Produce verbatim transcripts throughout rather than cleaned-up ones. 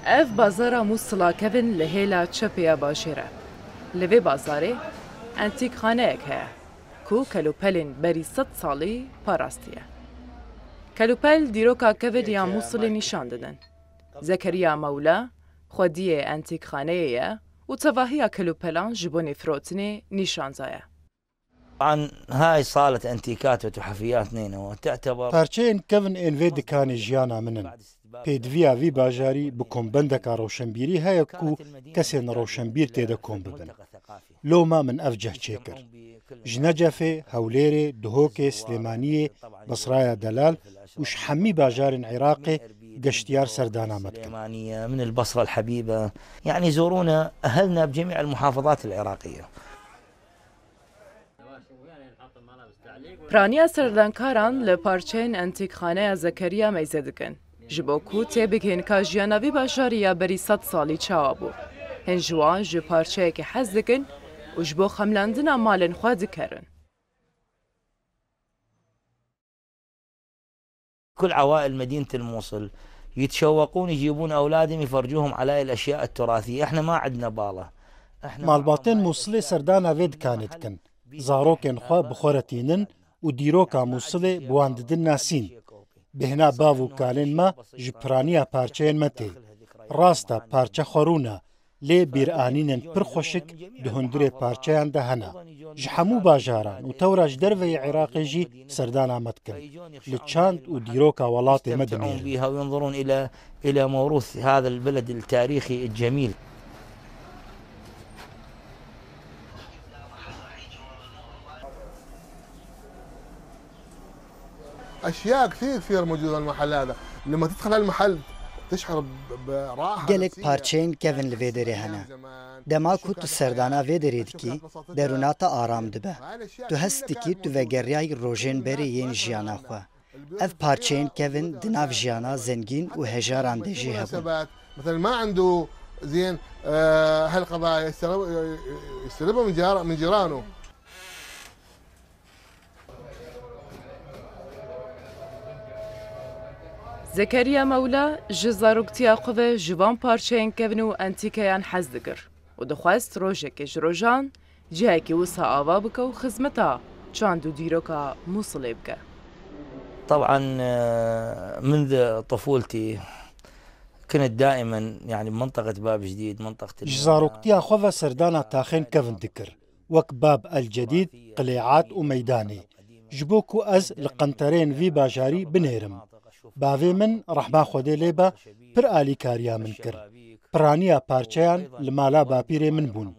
Ev bazara Mûsila kevin li hêla çepê ya bajêr e. Li vê bazarê entîkxaneyek heye ku kelûpelên berî sed salî parastiye. Kelûpel dîroka kevin ya Mûsilê nîşan didin. Zekeriya Mewla xwediyê entîkxaneyê ye û tevahiya kelûpelan ji bonê firotinê nîşan daye. طبعاً هاي صالة أنتيكات وتحفيات نينوى تعتبر Parçeyên kevin ên vê dikanê jiyana min in. Pêdiviya vî bajarî bi kombendeka rewşenbîrî heye ku kesên rewşenbîr tê de kom bibin. Loma min ev cih çêkir. Ji Necefê, Hewlêrê, Duhokê, Silêmaniyê, Besraya Delal û ji hemî bajarên Iraqê geştiyar serdana me dikin. سليمانية، من البصرة الحبيبة، يعني يزورونا أهلنا بجميع المحافظات العراقية. Piraniya serdankaran li parçeyên entîkxaneya Zekeriya meyze dikin. Ji bo ku têbigihên ka jiyana vî bajarî ya berî sed salî çawa bû. Hin ji wan ji parçeyekê hez dikin û ji bo xemlandina malên xwe dikerin. كل عوائل مدينة الموصل يتشوقون يجيبون أولادهم يفرجوهم على الأشياء التراثية. إحنا ما عندنا بالة. إحنا Malbatên Mûsilê serdana vê dikanê dikin. Zarokên xwe bi xwe re tînin û dîroka Mûsilê bi wan didin nasîn. Bêhna bav û kalên me ji piraniya parçeyên me tê. Rast e, parçe xwerûn e, lê bîranînên pir xweşik di hundirê parçeyan de hene. Ji hemû bajaran û tewra ji derveyî Iraqê jî serdana me dikin. Li çand û dîroka welatê me dinêrin. بها وينظرون إلى، إلى موروث هذا البلد التاريخي الجميل. أشياء كثير كثير موجودة بالمحل هذا. لما تدخل هالمحل تشعر ب-، براحة Gelek نفسية. Parçeyên kevin li vê derê hene. Dema ku tu serdana vê derê dikî, derûna te aram dibe. Tu hest dikî tu vegeriyayî rojên berê yên jiyana xwe. Ev parçeyên kevin di nav jiyana zengîn û hejaran de jî hebûn. مثلاً ما عنده زين، آه، هالقضايا يستلب-، يستلبها من جار-، من جيرانه. Zekeriya Mewla ji zaroktiya xwe ve ji van parçeyên kevin û entîkeyan hez dikir û dixwest rojekê ji rojan cihekî wisa ava bike û xizmeta çand û dîroka Mûsilê bike. طبعاً، آه، منذ طفولتي كنت دائماً، يعني، بمنطقة باب جديد، منطقة Ji zaroktiya xwe ve serdana taxên kevin dikir, wek Bab El Cedîd, Qilêat û Meydanê. Ji bo ku ez li qentereyên vî bajarî binêrim. Bavê min, rehma Xwedê lê be, pir alîkariya min kir. Piraniya parçeyan li mala bapîrê min bûn.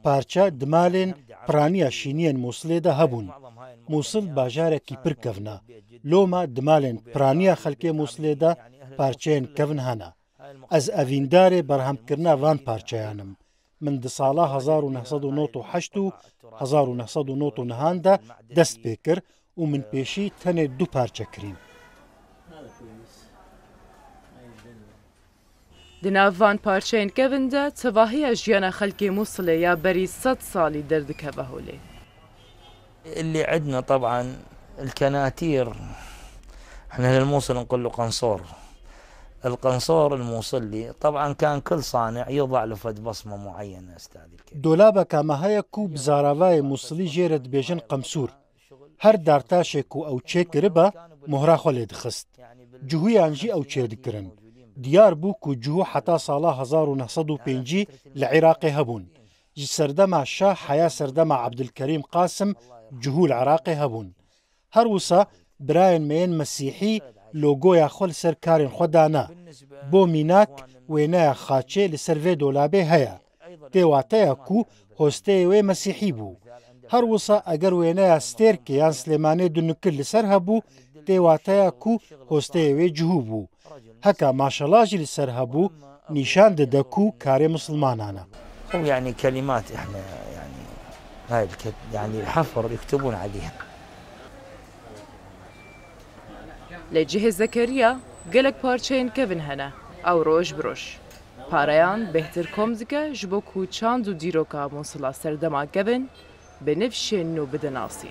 Parçe di malên piraniya şîniyên Mûsilê de hebûn. Mûsil bajarekî pir kevn e. Loma di malên piraniya xelkê Mûsilê de parçeyên kevn hene. Ez evîndarê berhemkirina van parçeyan im. Min di sala hezar û neh sed û nod û heşt û hezar û neh sed û nod û nehan de dest pê kir û min pêşî tenê du parçe kirîn. Di nav van parçeyên kevin de tevahiya jiyana xelkê Mûsilê ya berî sed salî derdikeve holê. اللي عندنا طبعاً الكناتير، احنا للموصل نقول له قنصور. القنصور الموصلي، طبعاً كان كل صانع يضع له فد بصمة معينة، أستاذ الكريم. Dolabeka me heye ku bi zaravayê Mûsilî jê re dibêjin qemsûr. Her dartaşê ku ew çêkiribe, mohra xwe lê dixist. Cihûyan jî ew çêdikirin. Diyar bû ku cihû heta sala hezar û neh sed û pêncî li Iraqê hebûn. Ji serdema şah heya serdema Ebdilkerîm Qasim cihû li Iraqê hebûn. Her wisa birayên me yên mesîhî logoya xwe li ser karên xwe dane. Bo mînak, wêneya xaçê li ser vê dolabê heye. Tê wateya ku hosteyê wê mesîhî bû. Her wisa eger wêneya stêrkê yan Silêmanê Dunikil li ser hebû, tê wateya ku hosteyê wê cihû bû. Heka maşela jî li ser hebû, nîşan dide ku karê misilmanan e. هو يعني كلمات احنا يعني هاي الكت-، يعني الحفر يكتبون عليها. Li cihê Zekeriya gelek parçeyên kevin hene, ew roj bi roj pareyan bêhtir kom dike ji bo ku çand û dîroka Mûsila serdema kevin bi nifşên nû bide nasîn.